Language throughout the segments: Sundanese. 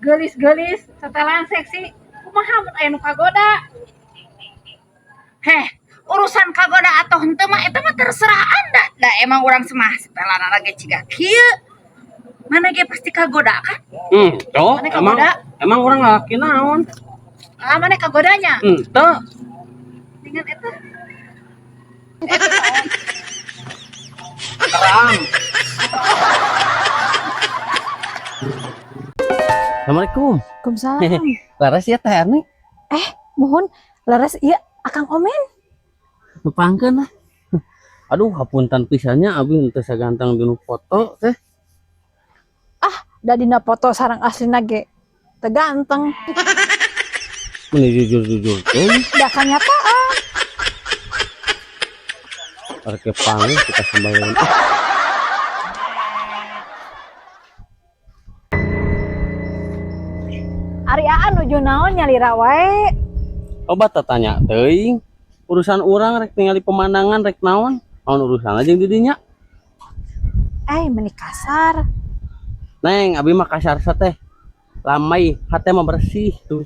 Geulis-geulis, setelan seksi. Kumaha mun aya nu kagoda? Heh, urusan kagoda atau henteu mah eta mah terserah Anda. Da emang urang semah setelan ge ciga kieu. Mana ge pasti kagoda kan? Tuh, Mana emang kagoda? Emang urang lalaki naon? Ah, mana kagodanya? Tuh. Dengan eta. Keram. Assalamualaikum. Waalaikumsalam. Laras ya Teh Erni? Muhun, leres iya Akang Omen. Nepangkeun lah. Aduh, hapunten pisannya abi henteu saganteng dinu foto teh. Da dina foto sareng aslina ge teu ganteng. Meni jujur-jujur tuh. Da kanyataan. Parke panggil kita sambalin. Ah. Ari Aan nuju naon nyalira wae? Obat tanya teuing. Urusan urang rek tingali pemandangan rek naon? Naon urusan jeung di dinya? Eh, meni kasar. Neng, abi mah kasar teh. Lamai, hate mah bersih tuh.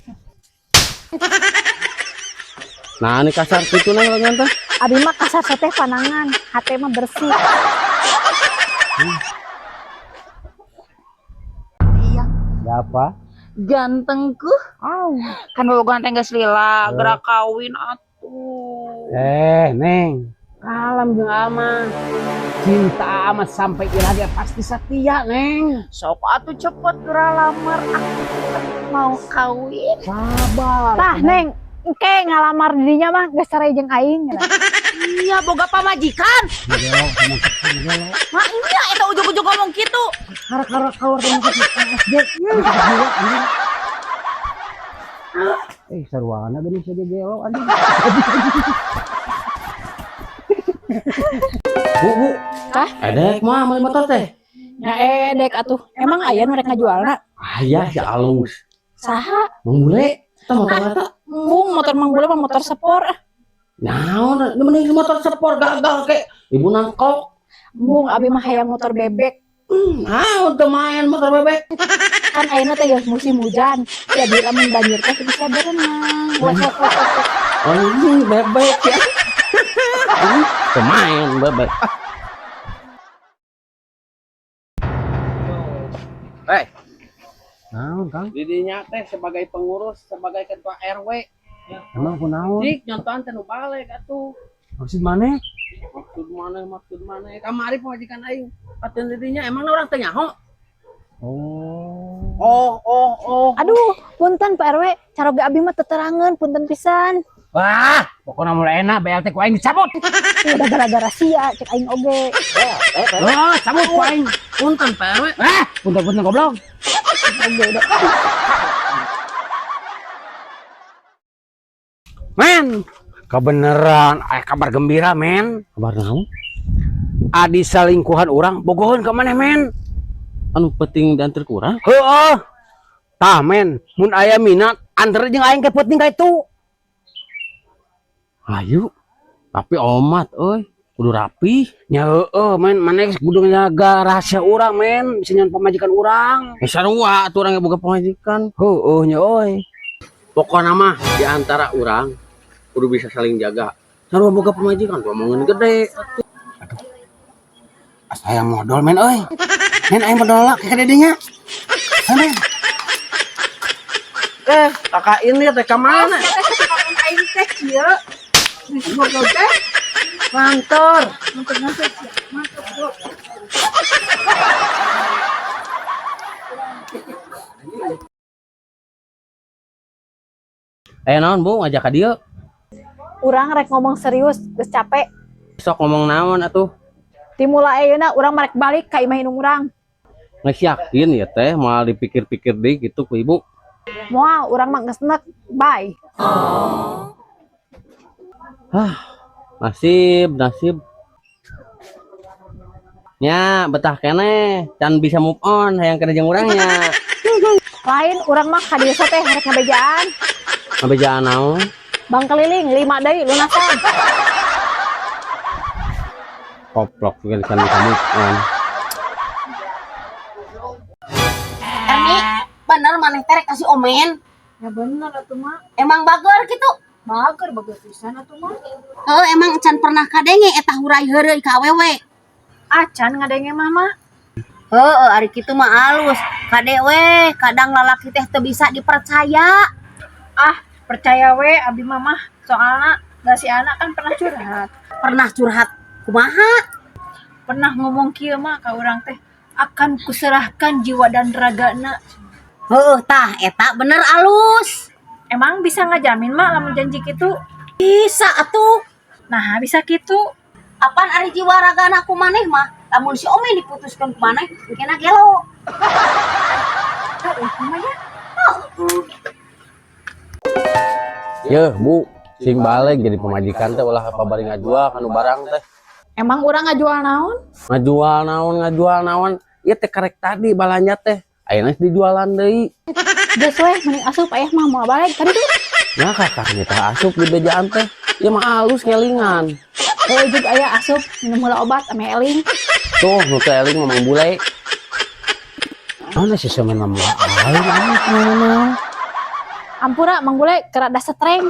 Nah, ini kasar gitu neng lengan teh. Abi mah kasar teh panangan, hate mah bersih. Iya. Siapa? Gantengku. Kan bobogohan teh geus lila, gerak kawin atuh. Eh, Neng. Kalem jeung ama. Cinta ama sampai ira dia pasti setia, Neng. Sok atuh cepet geura lamar, aku mau kawin. Sabar. Tah, Neng, engke ngalamar didinya mah geus cerai jeung aing. Iya, boga pamajikan. Gelo, gelo. Mah iya eta ujug-ujug ngomong kitu. Kara-kara keluar dari SD. Jiwa, anjing. Eh, sarwana bener saja gelo anjing. Bu, bu. Hah? Edek mah meuli motor teh. Ya edek atuh. Emang aya nu rek ngajualna? Aya si alus. Saha? Mang bule, tah motor eta. Embung motor Mang Bule mah motor sport. Ah. Naon, ini mending motor sport gagal ke. Ibu nangkok. Embung abi mah hayang motor bebek. Naon teu main motor bebek. Kan ayeuna teh geus musim hujan. Jadi lamun banjir teh bisa berenang. Wah, wah, wah, wah. Oh, ini bebek ya. Teu main bebek. Hei, Naon, Kang? didinya teh sebagai pengurus, sebagai ketua RW. Emang kunaon? Cik, nyontohan teh nu balik atuh. Maksud maneh? Maksud mana, maksud mana? Kamari pamajikan aing. Paten didinya emang orang teh nyaho? Oh. Oh, oh, oh. Aduh, punten Pak RW, caroge abi mah teterangan, punten pisan. Wah, pokoknya mulai enak BLT ku aing dicabut. Udah gara-gara sia cek aing oge. Oh, cabut ku aing. Punten Pak RW. Ah, punten-punten goblok. Oge udah. Men, kebeneran, aya kabar gembira, men. Kabar naon? Adi selingkuhan urang bogoheun ka maneh, men. Anu penting diantar ku urang. Heeh. Tah, men, mun aya minat anter jeung aing ke penting ka itu. Ayo. Tapi omat euy, kudu rapi. Nya heeh, men, maneh geus kudu nyaga rahasia urang, men, bisa nyon pamajikan urang. Eh sarua atuh urang ge boga pamajikan. Heeh nya euy. Pokokna mah di antara urang kudu bisa saling jaga. Sarua boga pamajikan tuh omongan gede. Asa hayang modal, men euy. Men, aing modal lah ka dedinya. Men. Eh, kakak ini teh ka mana? Aing teh kieu. Ngobrol teh. Kantor. Mantep-mantep sia. Mantep, Bro. Eh naon Bu ngajak ka dieu? Urang rek ngomong serius, geus capek. Sok ngomong naon atuh? Timula ayeuna urang marek balik ka imah indung urang. Geus yakin ya teh moal dipikir-pikir deui gitu ku ibu. Moal urang mah geus enek. Bye. Nasib, nasib. Nya betah keneh, can bisa move on hayang kana jeung urangnya. Lain urang mah ka desa teh rek ngabejaan. Ngabejaan naon? Bang keliling 5 deui lunasan. Koplok juga can bisa move on. Erni, Bener maneh teh rek ka si Omen? Ya bener atuh, Mak. Emang bager gitu? Bager, bager pisan atuh, Mak. Heuh, emang can pernah kadenge eta hurai heureuy ka awewe? Acan ngadenge, Mama. Heeh, ari kitu mah alus. Kade we, kadang lalaki teh teu bisa dipercaya. Ah, percaya we abi mama. Soalnya da si anak kan pernah curhat. Pernah curhat kumaha? Pernah ngomong kieu, Mah, ka urang teh, akan kuserahkan jiwa dan ragana. Heuh, tah eta bener alus. Emang bisa ngajamin, Mak, lamun janji kitu? Bisa atuh. Nah, bisa kitu. Apan ari jiwa ragana ku maneh mah, lamun si Omen diputuskeun ku maneh, engkena gelo. Heuh, kumaha? Yeuh, Bu, sing balik jadi pamajikan teh ulah pabari ngajual kanu barang teh. Emang urang ngajual naon? Ngajual naon, ngajual naon. Ieu teh karek tadi balanja teh. Ayeuna geus dijualan deui. Geus weh, mending asup, ayah mah mau balik tadi tuh. Nah, kakak kita asup di bejaan teh. Ieu mah alus ngelingan. Oh, juga ayah asup minum heula obat ame eling. Tuh, nu teu eling mah Mang Bule. Mana sih sama nama aing naon? Ampura, Mang Bule kerada setreng.